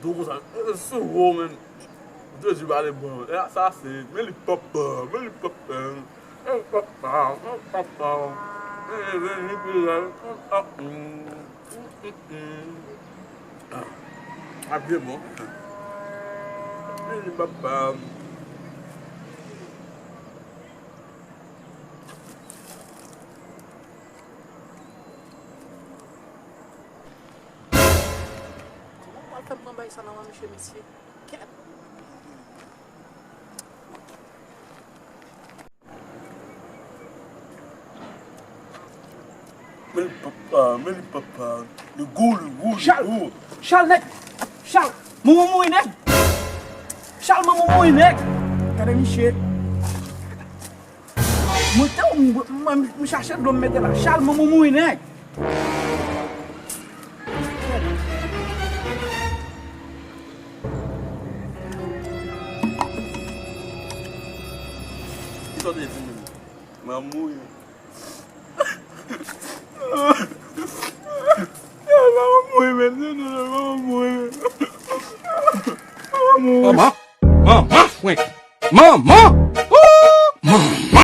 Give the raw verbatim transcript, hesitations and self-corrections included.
Dou konsa, se sou ou, men. Jezi pale bon. E sa se, men li papa, men li papa. Men li papa, men li papa. Men li vini pi la. Ah, ap byen bon. Men li papa. Kòman w pral fè m pran bagay sa nan men misye, mesye? Kèt! Men li papa, men li papa. Li gou, li gou, li gou. Chal! Chal, nèg! Chal! Manman mouri, nèg! Chal, manman mouri, nèg! Gade misye. Mwen te, mwen, mwen, mwen chache dlo m mete la. Chal, manman mouri, nèg! Kisa w te di menm? Manman mouri. Manman mouri, menm. Non, non, non, manman mouri. Manman mouri. Manman! Manman, frenk! Manman!